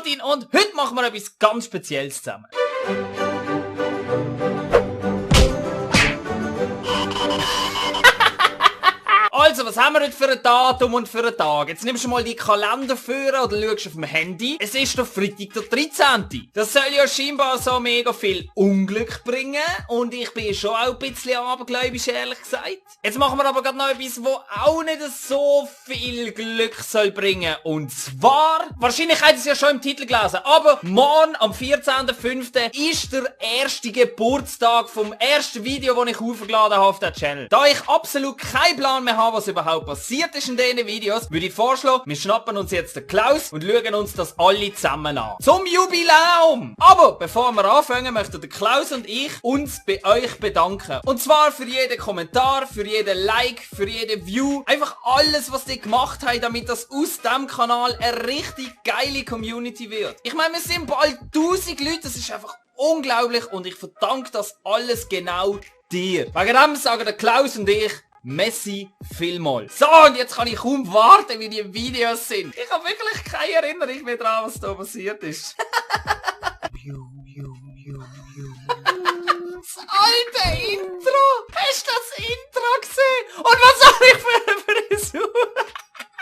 Martin und heute machen wir etwas ganz Spezielles zusammen. Also, was haben wir heute für ein Datum und für einen Tag? Jetzt nimmst du mal die Kalender vor oder schaust auf dem Handy. Es ist doch Freitag der 13. Das soll ja scheinbar so mega viel Unglück bringen. Und ich bin schon auch ein bisschen abergläubisch, ehrlich gesagt. Jetzt machen wir aber gerade noch etwas, wo auch nicht so viel Glück soll bringen. Und zwar, wahrscheinlich habt ihr es ja schon im Titel gelesen, aber morgen am 14.05. ist der erste Geburtstag vom ersten Video, das ich hochgeladen habe auf den Channel. Da ich absolut keinen Plan mehr habe, was überhaupt passiert ist in diesen Videos, würde ich vorschlagen, wir schnappen uns jetzt den Klaus und schauen uns das alle zusammen an. Zum Jubiläum! Aber bevor wir anfangen, möchten der Klaus und ich uns bei euch bedanken. Und zwar für jeden Kommentar, für jeden Like, für jeden View. Einfach alles, was ihr gemacht habt, damit das aus diesem Kanal eine richtig geile Community wird. Ich meine, wir sind bald 1000 Leute, das ist einfach unglaublich und ich verdanke das alles genau dir. Wegen dem sagen der Klaus und ich, Messi vielmals. So, und jetzt kann ich kaum warten, wie die Videos sind. Ich habe wirklich keine Erinnerung mehr daran, was da passiert ist. Das alte Intro! Hast du das Intro gesehen? Und was habe ich für eine Frisur?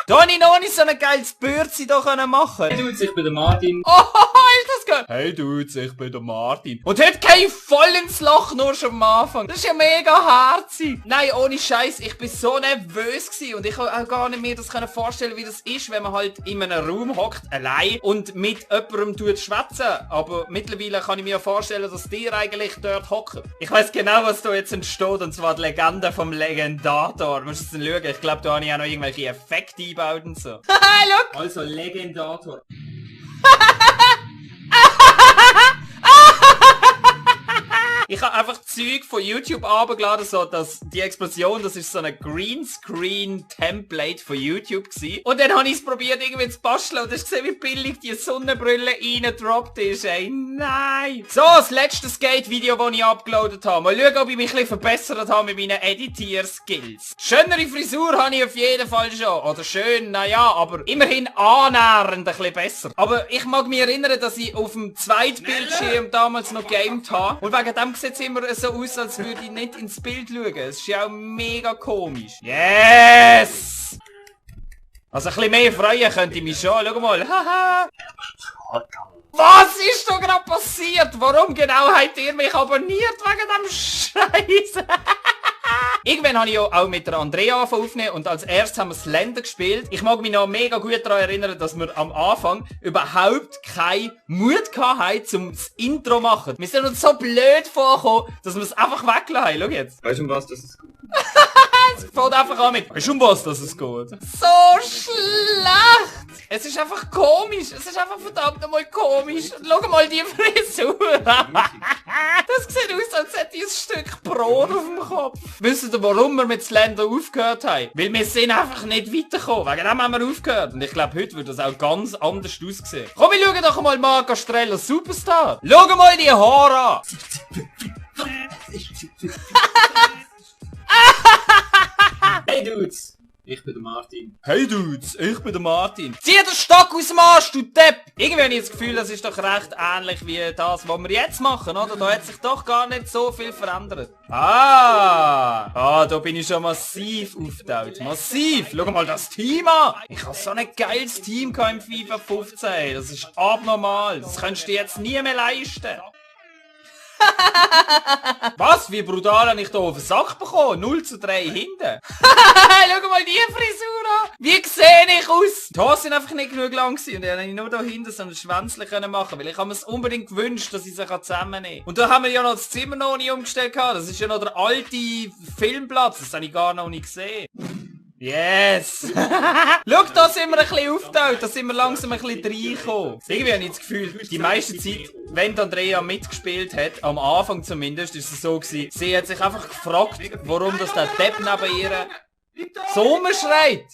Da habe ich noch nicht so ein geiles Bürzi da machen. Hey Dudes, ich bin der Martin. Oh, ist das geil? Hey Dudes, ich bin der Martin. Und heute kein voll ins Loch, nur schon am Anfang. Das ist ja mega herzig. Nein, ohne Scheiß, ich bin so nervös gewesen und ich kann auch gar nicht mehr das vorstellen, wie das ist, wenn man halt in einem Raum hockt, allein und mit jemandem schwätzen. Aber mittlerweile kann ich mir vorstellen, dass die eigentlich dort hocken. Ich weiss genau, was da jetzt entsteht, und zwar die Legende vom Legendator. Musst du jetzt schauen, ich glaube, da habe ich auch noch irgendwelche Effekte eingebaut und so. Haha, look! Also Legendator. Ich habe einfach Zeug von YouTube runtergeladen, so dass die Explosion, das ist so ein Greenscreen-Template von YouTube gewesen. Und dann habe ich es probiert irgendwie zu basteln und hast gesehen, wie billig die Sonnenbrille reingedroppt ist, ey. Nein! So, das letzte Skate-Video, das ich abgeloadet habe. Mal schauen, ob ich mich ein bisschen verbessert habe mit meinen Editier-Skills. Schönere Frisur habe ich auf jeden Fall schon. Oder schön, naja, aber immerhin annähernd ein bisschen besser. Aber ich mag mich erinnern, dass ich auf dem zweiten Bildschirm damals noch gamed habe. Und wegen dem sieht es immer so aus, als würde ich nicht ins Bild schauen. Es ist ja auch mega komisch. Yes! Also ein bisschen mehr freuen könnte ich mich schon. Schau mal. Haha. Was ist da gerade passiert? Warum genau habt ihr mich abonniert wegen dem Scheiß? Irgendwann habe ich ja auch mit der Andrea aufgenommen und als erstes haben wir Slender gespielt. Ich mag mich noch mega gut daran erinnern, dass wir am Anfang überhaupt keinen Mut hatten, um das Intro zu machen. Wir sind uns so blöd vorgekommen, dass wir es einfach weggelassen haben. Schau jetzt. Weißt du was, das ist gut? Es fängt einfach an mit, weißt du was, dass es geht? So schlecht! Es ist einfach komisch. Es ist einfach verdammt nochmal komisch. Und schau mal die Frisur. Das sieht aus, als hätte ich ein Stück Brot auf dem Kopf. Wisst ihr, warum wir mit Slender aufgehört haben? Weil wir sind einfach nicht weitergekommen. Wegen dem haben wir aufgehört. Und ich glaube, heute wird das auch ganz anders aussehen. Komm, wir schauen doch mal Marco Streller Superstar. Schau mal die Haare an. Hey Dudes, ich bin der Martin. Hey Dudes, ich bin der Martin. Zieh den Stock aus dem Arsch, du Depp! Irgendwie habe ich das Gefühl, das ist doch recht ähnlich wie das, was wir jetzt machen, oder? Da hat sich doch gar nicht so viel verändert. Da bin ich schon massiv aufgetaucht. Massiv! Schau mal das Team an! Ich habe so ein geiles Team im FIFA 15. Das ist abnormal. Das kannst du dir jetzt nie mehr leisten. Was? Wie brutal habe ich da auf den Sack bekommen? 0:3 hinten. Schau mal die Frisur an. Wie sehe ich aus? Die Haare sind einfach nicht genug lang gewesen und dann konnte ich nur da hinten so ein Schwänzchen machen, weil ich habe mir es unbedingt gewünscht, dass ich sie zusammennehmen kann. Und da haben wir ja noch das Zimmer noch nicht umgestellt gehabt. Das ist ja noch der alte Filmplatz. Das habe ich gar noch nicht gesehen. Yes! Schau, da sind wir ein bisschen aufgetaucht, da sind wir langsam ein bisschen reingekommen. Irgendwie habe ich das Gefühl, die meiste Zeit, wenn Andrea mitgespielt hat, am Anfang zumindest, ist es so gewesen, sie hat sich einfach gefragt, warum das der Depp neben ihr so rumschreit.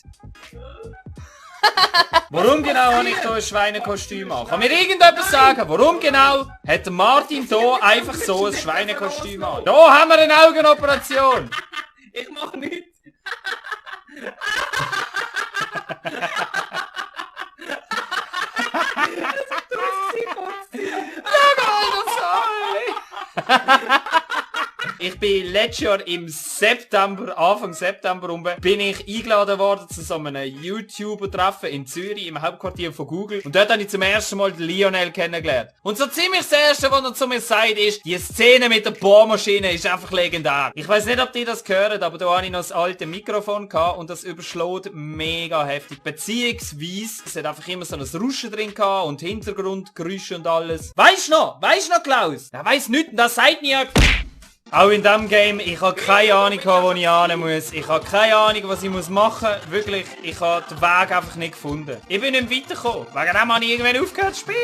Warum genau habe ich hier ein Schweinekostüm an? Kann mir irgendjemand sagen, warum genau hat der Martin hier einfach so ein Schweinekostüm an? Da haben wir eine Augenoperation! Ich mach nichts. ich bin letztes Jahr im September, Anfang September bin ich eingeladen worden zu so einem YouTuber-Treffen in Zürich, im Hauptquartier von Google. Und dort habe ich zum ersten Mal den Lionel kennengelernt. Und so ziemlich das Erste, was er zu mir sagt, ist, die Szene mit der Bohrmaschine ist einfach legendär. Ich weiß nicht, ob die das hören, aber da habe ich noch das alte Mikrofon gehabt und das überschlägt mega heftig. Beziehungsweise, es hat einfach immer so ein Rauschen drin gehabt und Hintergrundgeräusche und alles. Weißt du noch, Klaus? Er weiss nichts, das sagt nie. Auch in diesem Game, ich habe keine Ahnung, wo ich hin muss. Ich habe keine Ahnung, was ich machen muss. Wirklich, ich habe den Weg einfach nicht gefunden. Ich bin nicht weitergekommen. Wegen dem habe ich irgendwann aufgehört zu spielen.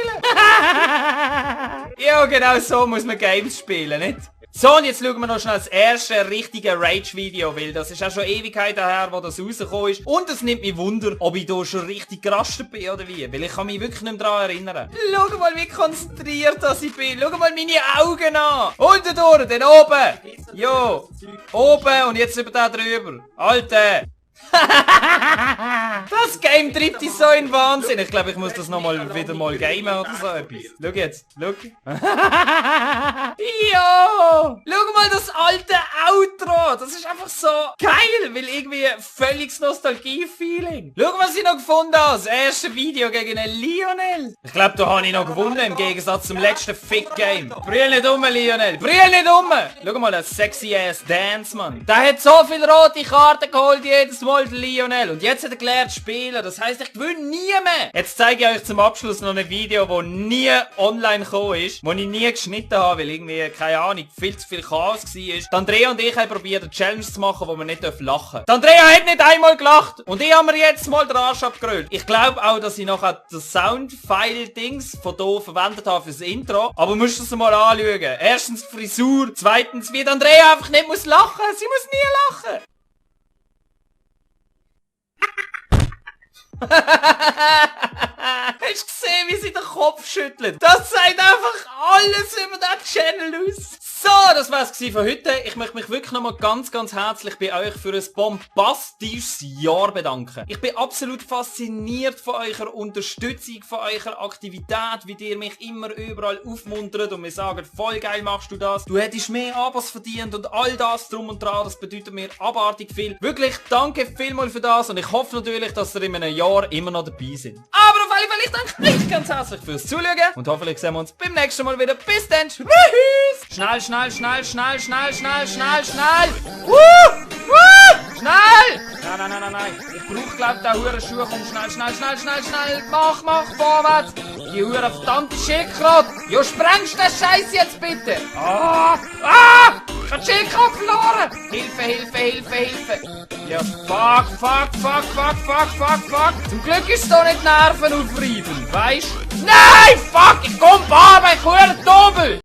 Ja, genau so muss man Games spielen, nicht? So, und jetzt schauen wir noch schnell das erste richtige Rage-Video, weil das ist auch schon Ewigkeiten her, wo das rausgekommen ist. Und es nimmt mich Wunder, ob ich da schon richtig gerastet bin oder wie, weil ich kann mich wirklich nicht mehr daran erinnern. Schau mal, wie konzentriert das ich bin. Schau mal meine Augen an. Unten durch, dann oben. Jo, oben und jetzt über da drüber. Alter. Das Game treibt dich so in Wahnsinn. Ich glaube, ich muss das wieder mal gamen oder so etwas. Schau jetzt, schau. Ja! Schau mal das alte Outro. Das ist einfach so geil, weil irgendwie völliges Nostalgie-Feeling. Schau, was ich noch gefunden habe. Das erste Video gegen einen Lionel. Ich glaube, da habe ich noch gewonnen, im Gegensatz zum letzten Fick-Game. Brüll nicht um, Lionel. Brüll nicht um. Schau mal, das sexy-ass Dance, Mann. Der hat so viele rote Karten geholt jedes Mal, Lionel. Und jetzt hat er gelernt zu spielen. Das heisst, ich gewinne nie mehr. Jetzt zeige ich euch zum Abschluss noch ein Video, das nie online gekommen ist, das ich nie geschnitten habe, weil irgendwie, keine Ahnung, viel zu viel Chaos war. Die Andrea und ich haben probiert, eine Challenge zu machen, wo wir nicht lachen dürfen. Die Andrea hat nicht einmal gelacht. Und ich habe mir jetzt mal den Arsch abgerollt. Ich glaube auch, dass ich nachher das Soundfile-Dings von hier verwendet habe fürs Intro. Aber musst du es mal anschauen. Erstens die Frisur, zweitens, wie die Andrea einfach nicht muss lachen. Sie muss nie lachen. Hast du gesehen, wie sie den Kopf schüttelt? Das sagt einfach alles über den Channel aus. So, das war's von heute. Ich möchte mich wirklich nochmal ganz herzlich bei euch für ein bombastisches Jahr bedanken. Ich bin absolut fasziniert von eurer Unterstützung, von eurer Aktivität, wie ihr mich immer überall aufmuntert und mir sagt, voll geil machst du das. Du hättest mehr Abos verdient und all das drum und dran, das bedeutet mir abartig viel. Wirklich, danke vielmals für das und ich hoffe natürlich, dass ihr in einem Jahr immer noch dabei seid. Aber auf jeden Fall, ich danke euch ganz herzlich fürs Zuschauen und hoffentlich sehen wir uns beim nächsten Mal wieder. Bis dann. Tschüss. Schnell. Schnell! Schnell! Nein! Ich brauche, glaube ich, den huren Schuh. Komm, schnell! Mach, vorwärts! Die huren verdammte Schildkröte! Jo, sprengst den Scheiß jetzt bitte! Ich hab die Schildkröte verloren! Hilfe! Ja, fuck! Zum Glück ist es doch nicht nervenaufreibend, weisst? Nein, fuck! Ich komm, Barbe, ich huren Doppel!